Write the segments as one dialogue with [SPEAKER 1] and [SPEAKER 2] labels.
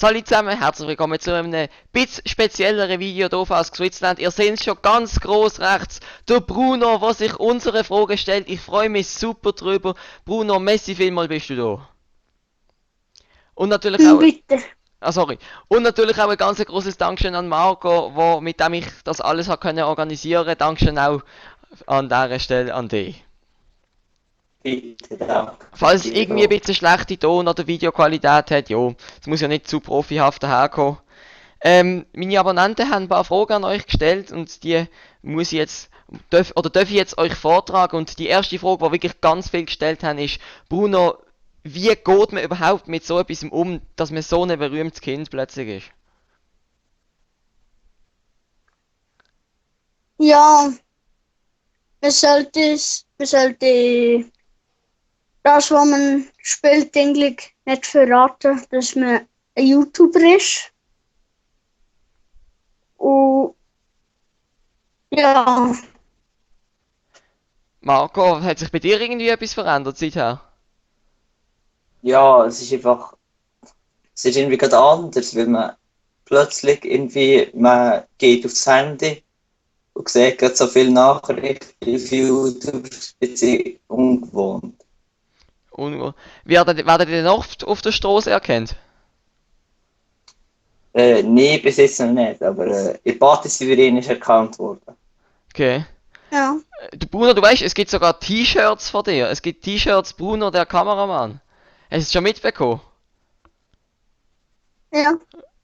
[SPEAKER 1] Hallo zusammen, herzlich willkommen zu einem bisschen spezielleren Video hier aus Switzerland. Ihr seht es schon ganz groß rechts, der Bruno, der sich unsere Frage stellt. Ich freue mich super drüber. Bruno, Messi, vielmal bist du da. Und natürlich auch,
[SPEAKER 2] Bitte.
[SPEAKER 1] sorry. Und natürlich auch ein ganz großes Dankeschön an Marco, mit dem ich das alles habe können organisieren. Dankeschön auch an dieser Stelle an dich.
[SPEAKER 2] Bitte, danke
[SPEAKER 1] Falls es
[SPEAKER 2] dir
[SPEAKER 1] irgendwie ein
[SPEAKER 2] auch.
[SPEAKER 1] bisschen schlechte Ton- oder Videoqualität hat, jo, es muss ja nicht zu profihaft daherkommen. Meine Abonnenten haben ein paar Fragen an euch gestellt und die muss ich jetzt, darf ich jetzt euch vortragen. Und die erste Frage, die wirklich ganz viel gestellt haben, ist, Bruno, wie geht man überhaupt mit so etwas um, dass man so ein berühmtes Kind plötzlich ist?
[SPEAKER 2] Ja, man sollte das, was man spielt, eigentlich nicht verraten, dass man ein YouTuber ist. Und ja,
[SPEAKER 1] Marco, hat sich bei dir irgendwie etwas verändert seither?
[SPEAKER 2] Ja, es ist irgendwie gerade anders, weil man plötzlich irgendwie, man geht aufs Handy und sieht gerade so viele Nachrichten auf YouTube, ist ein bisschen ungewohnt.
[SPEAKER 1] Und werdet ihr denn oft auf der Straße erkannt?
[SPEAKER 2] Nee, bis jetzt noch nicht, aber in Batis-Severin ist erkannt worden.
[SPEAKER 1] Okay.
[SPEAKER 2] Ja,
[SPEAKER 1] Du Bruno, du weißt, es gibt sogar T-Shirts von dir. Es gibt T-Shirts Bruno, der Kameramann. Hast du es schon mitbekommen?
[SPEAKER 2] ja,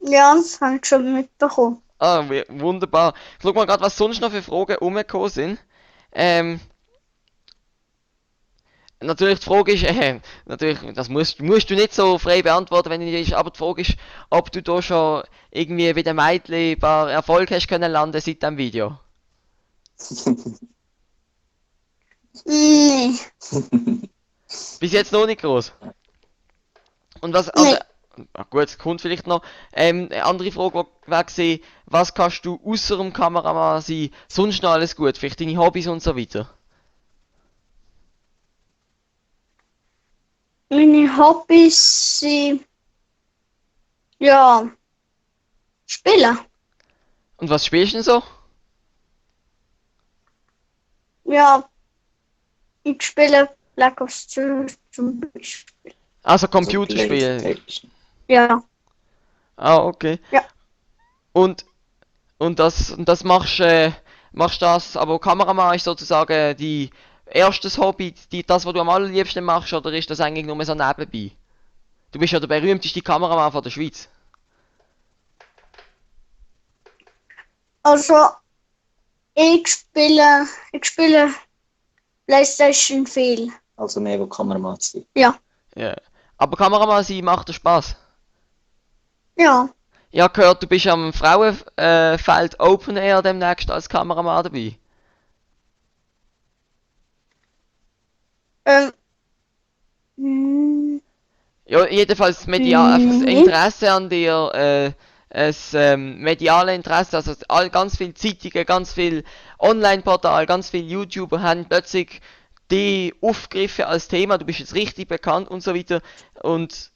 [SPEAKER 2] ja, das habe ich schon mitbekommen.
[SPEAKER 1] Ah, wunderbar. Ich schau mal gerade, was sonst noch für Fragen rumgekommen sind. Ähm, natürlich die Frage ist, natürlich, das musst du nicht so frei beantworten, wenn ich ist, aber die Frage ist, ob du da schon irgendwie bei den Mädchen ein paar Erfolg hast können landen seit dem Video.
[SPEAKER 2] Nee,
[SPEAKER 1] Bis jetzt noch nicht groß. Und was an
[SPEAKER 2] nee.
[SPEAKER 1] der, gut, kommt vielleicht noch, eine andere Frage wäre gewesen, was kannst du außer dem Kameramann sein, sonst noch alles gut, vielleicht deine Hobbys und so weiter.
[SPEAKER 2] Meine Hobbys sind, ja, spielen.
[SPEAKER 1] Und was spielst du denn so?
[SPEAKER 2] Ja, ich spiele Black Ops 2 zum Beispiel.
[SPEAKER 1] Also
[SPEAKER 2] Also
[SPEAKER 1] Computerspiele.
[SPEAKER 2] PlayStation. Ja,
[SPEAKER 1] Ah, okay.
[SPEAKER 2] ja.
[SPEAKER 1] Und, und das machst das, aber Kameramann ist sozusagen die erstes Hobby, das, was du am allerliebsten machst, oder ist das eigentlich nur so nebenbei? Du bist ja der berühmteste Kameramann von der Schweiz.
[SPEAKER 2] Also ich spiele PlayStation viel. Also mehr, wo kann man mal sein? Ja,
[SPEAKER 1] Ja. Aber Kameramann sein macht dir Spaß.
[SPEAKER 2] ja.
[SPEAKER 1] Ich habe gehört, du bist am Frauenfeld Open Air demnächst als Kameramann dabei.
[SPEAKER 2] Ähm, mm,
[SPEAKER 1] Ja, jedenfalls einfach das
[SPEAKER 2] nee.
[SPEAKER 1] Interesse an dir, das mediale Interesse, also ganz viele Zeitungen, ganz viel Online-Portal, ganz viele YouTuber haben plötzlich die aufgegriffen als Thema, du bist jetzt richtig bekannt und so weiter. Und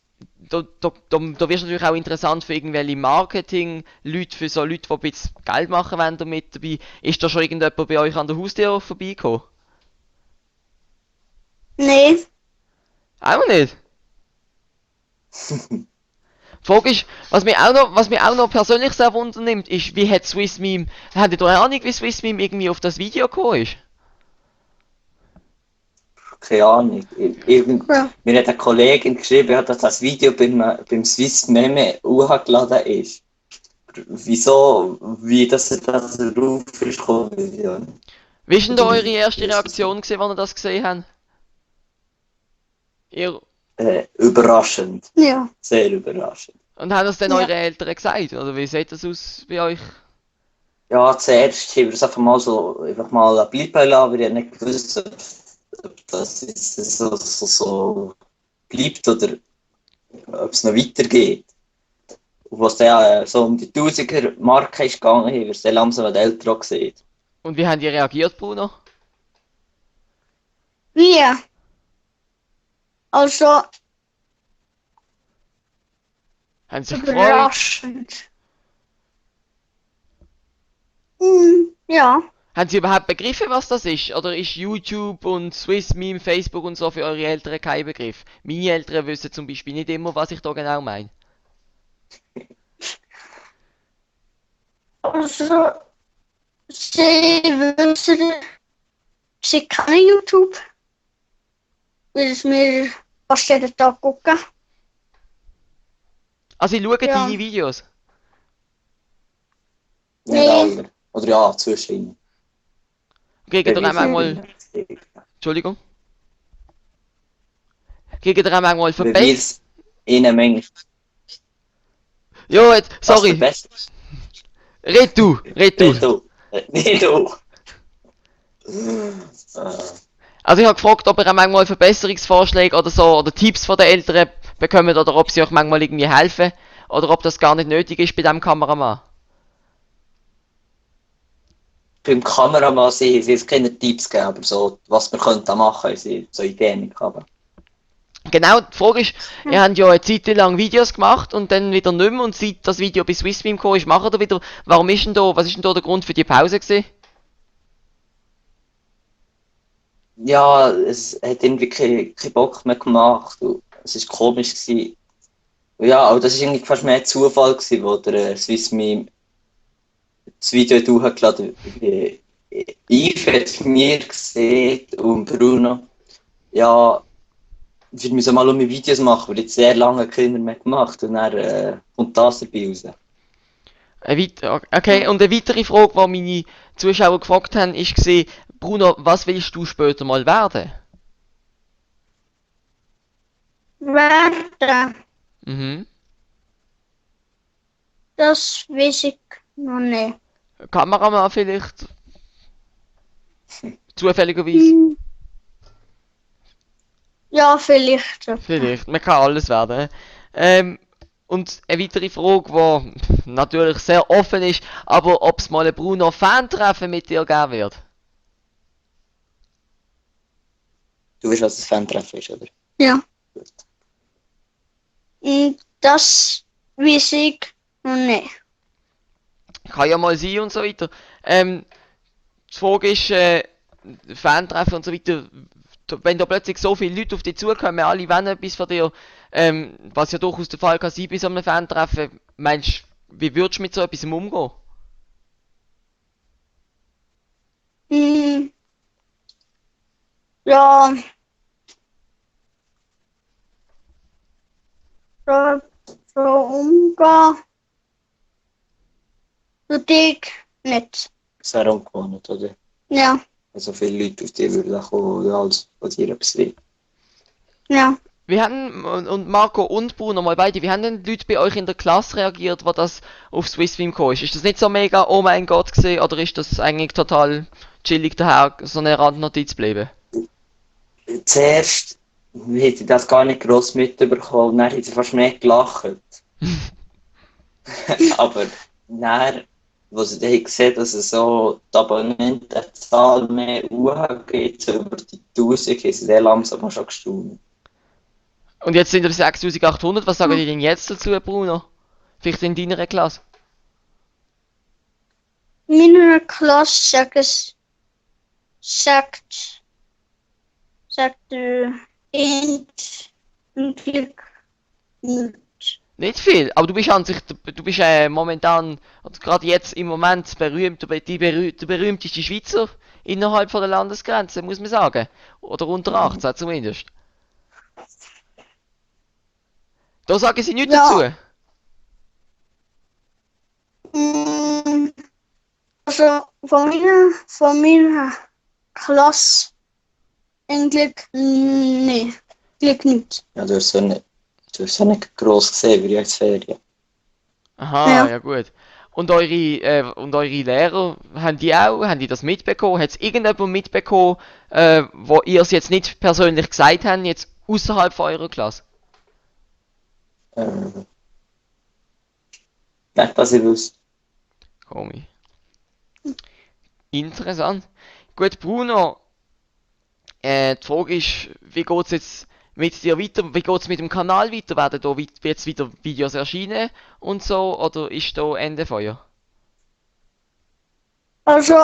[SPEAKER 1] da wirst du natürlich auch interessant für irgendwelche Marketing-Leute, für so Leute, die ein bisschen Geld machen wollen damit dabei. Ist da schon irgendjemand bei euch an der Haustür vorbeigekommen?
[SPEAKER 2] Nee.
[SPEAKER 1] Auch nicht. Die Frage ist, was mich auch noch persönlich sehr wundernimmt, ist, wie hat Swissmeme, habt ihr da eine Ahnung, wie Swissmeme irgendwie auf das Video gekommen ist?
[SPEAKER 2] Keine Ahnung. Ja. Mir hat eine Kollegin geschrieben, dass das Video beim Swiss Meme hochgeladen ist. Wieso, wie das drauf ist gekommen, ja.
[SPEAKER 1] Wie ist denn da
[SPEAKER 2] Oder
[SPEAKER 1] eure
[SPEAKER 2] wie
[SPEAKER 1] erste
[SPEAKER 2] ist das?
[SPEAKER 1] Reaktion gewesen, als ihr das gesehen habt? Ihr,
[SPEAKER 2] Überraschend. Ja. Sehr überraschend.
[SPEAKER 1] und haben das dann
[SPEAKER 2] Ja.
[SPEAKER 1] eure Eltern gesagt? Oder wie sieht das aus bei euch?
[SPEAKER 2] Ja, zuerst haben wir es einfach mal ein Bild beilassen, weil ich nicht gewusst, ob das jetzt so bleibt oder ob es noch weitergeht. Und was dann so um die 1000er Marke ist gegangen, haben wir es dann langsam die Eltern auch gesehen.
[SPEAKER 1] Und wie habt ihr reagiert, Bruno?
[SPEAKER 2] Wir, also,
[SPEAKER 1] Haben sie sich gefreut?
[SPEAKER 3] Überraschend. Ja.
[SPEAKER 1] Haben sie überhaupt begriffen, was das ist? Oder ist YouTube und Swiss Meme, Facebook und so für eure Eltern kein Begriff? Meine Eltern wissen zum Beispiel nicht immer, was ich da genau meine.
[SPEAKER 3] Also, sie wissen, sie kennen YouTube, weil es mir fast jeden Tag gucken.
[SPEAKER 1] Also, sie schauen
[SPEAKER 3] Ja.
[SPEAKER 1] deine Videos.
[SPEAKER 2] Nicht
[SPEAKER 3] Nee.
[SPEAKER 2] alle. Oder ja, zwischen.
[SPEAKER 1] Kriegen ihr auch manchmal... Entschuldigung? Kriegen ihr auch manchmal
[SPEAKER 2] Weil wir
[SPEAKER 1] vorbei?
[SPEAKER 2] es ihnen manchmal
[SPEAKER 1] Jo, jetzt,
[SPEAKER 2] was
[SPEAKER 1] sorry.
[SPEAKER 2] verbessern.
[SPEAKER 1] Red du, red
[SPEAKER 2] Nicht
[SPEAKER 1] du.
[SPEAKER 2] du. Nicht du.
[SPEAKER 1] Also ich habe gefragt, ob ihr auch manchmal Verbesserungsvorschläge oder so, oder Tipps von den Eltern bekommt, oder ob sie euch manchmal irgendwie helfen, oder ob das gar nicht nötig ist bei diesem Kameramann.
[SPEAKER 2] Beim Kameramann sie jetzt keine Tipps geben, aber so, was wir könnten machen, sie so Ideen haben.
[SPEAKER 1] Genau, die Frage ist, ihr habt ja eine Zeit lang Videos gemacht und dann wieder nicht mehr, und seit das Video bei Swissbeam gekommen ist, macht ihr wieder. Warum ist denn da, was ist denn da der Grund für die Pause gewesen?
[SPEAKER 2] Ja, es hat irgendwie keinen Bock mehr gemacht. Und es war komisch. Gewesen. Und ja, aber das war irgendwie fast mehr Zufall, gewesen, wo der Swiss Meme das Video hochgeladen hat. Yves hat mir gesehen und Bruno. Ja, wir müssen mal um Videos machen, weil jetzt sehr lange keiner mehr gemacht. Und dann kommt das dabei raus.
[SPEAKER 1] Okay, und eine weitere Frage, die meine Zuschauer gefragt haben, ist gesehen, Bruno, was willst du später mal werden?
[SPEAKER 3] Warte,
[SPEAKER 1] Mhm.
[SPEAKER 3] das weiß ich noch nicht.
[SPEAKER 1] Kameramann vielleicht? Zufälligerweise?
[SPEAKER 3] Hm, ja, vielleicht.
[SPEAKER 1] Vielleicht, man kann alles werden. Und eine weitere Frage, die natürlich sehr offen ist, aber ob es mal ein Bruno-Fan-Treffen mit dir geben wird?
[SPEAKER 2] Du weißt, was das Fan-Treffen ist, oder?
[SPEAKER 3] Ja.
[SPEAKER 2] Gut.
[SPEAKER 3] Das weiß ich noch nicht.
[SPEAKER 1] Kann ja mal sein und so weiter. Die Frage ist, Fan-Treffen und so weiter, wenn da plötzlich so viele Leute auf dich zukommen, alle wollen etwas von dir, was ja durchaus der Fall kann sein bei so einem Fan-Treffen, meinst du, wie würdest du mit so etwas umgehen?
[SPEAKER 3] Hm, ja, so umgehen würde ich nicht.
[SPEAKER 2] Sehr ungewohnt, oder?
[SPEAKER 3] Ja,
[SPEAKER 2] Also viele Leute auf die würden kommen, ja, als von dir etwas will.
[SPEAKER 3] ja.
[SPEAKER 1] Wie haben, und Marco und Bruno, mal beide, wie haben denn die Leute bei euch in der Klasse reagiert, wo das auf Swissfilm gekommen ist? Ist das nicht so mega, oh mein Gott, gesehen, oder ist das eigentlich total chillig daher, so eine Randnotiz geblieben?
[SPEAKER 2] Zuerst hätte ich das gar nicht gross mitbekommen, und dann hat sie fast mehr gelacht. Aber dann, wo sie dann gesehen, dass es so die Abonnentenzahl mehr hochgeht, so über die 1000, haben sie dann langsam mal schon gestaunt.
[SPEAKER 1] Und jetzt sind wir 6800, was sagen die denn jetzt dazu, Bruno? Vielleicht in deiner Klasse?
[SPEAKER 3] Meine Klasse sagt eigentlich nicht.
[SPEAKER 1] Nicht viel, aber du bist an sich, du bist momentan, oder gerade jetzt im Moment berühmt, der berühmteste Schweizer innerhalb von der Landesgrenze, muss man sagen. Oder unter 18 zumindest. Da sagen sie nichts
[SPEAKER 3] Ja.
[SPEAKER 1] dazu.
[SPEAKER 3] Also von meiner Klasse eigentlich nicht. Eigentlich nicht.
[SPEAKER 2] Ja, du hast ja nicht gross gesehen, wie jetzt Ferien.
[SPEAKER 1] Aha,
[SPEAKER 3] Ja.
[SPEAKER 1] ja gut. Und eure Lehrer, haben die das mitbekommen? Hat es irgendjemand mitbekommen, wo ihr es jetzt nicht persönlich gesagt habt, jetzt außerhalb von eurer Klasse?
[SPEAKER 2] Nicht, dass ich wüsste.
[SPEAKER 1] Komisch. Interessant. Gut, Bruno, die Frage ist, wie geht's jetzt mit dir weiter, wie geht's mit dem Kanal weiter? Werden da jetzt wieder Videos erscheinen und so, oder ist da Ende Feuer?
[SPEAKER 3] Also,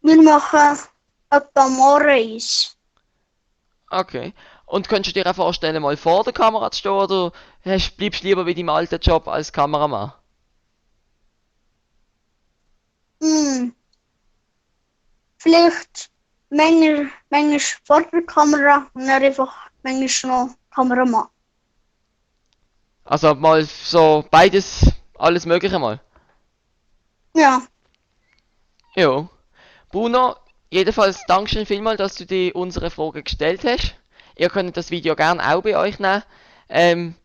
[SPEAKER 3] wir machen etwa morgen eins.
[SPEAKER 1] Okay. Und könntest du dir auch vorstellen, mal vor der Kamera zu stehen, oder bleibst du lieber bei deinem alten Job als Kameramann?
[SPEAKER 3] Hm, vielleicht manchmal vor der Kamera und dann einfach manchmal noch Kameramann.
[SPEAKER 1] Also mal so beides, alles Mögliche mal.
[SPEAKER 3] Ja,
[SPEAKER 1] Jo. Bruno, jedenfalls Dankeschön vielmals, dass du dir unsere Frage gestellt hast. Ihr könnt das Video gerne auch bei euch nehmen.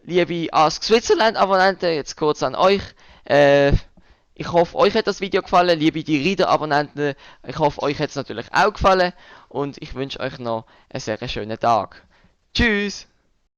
[SPEAKER 1] Liebe Ask Switzerland Abonnenten, jetzt kurz an euch. Ich hoffe, euch hat das Video gefallen. Liebe die Reader Abonnenten, ich hoffe, euch hat es natürlich auch gefallen. Und ich wünsche euch noch einen sehr schönen Tag. Tschüss!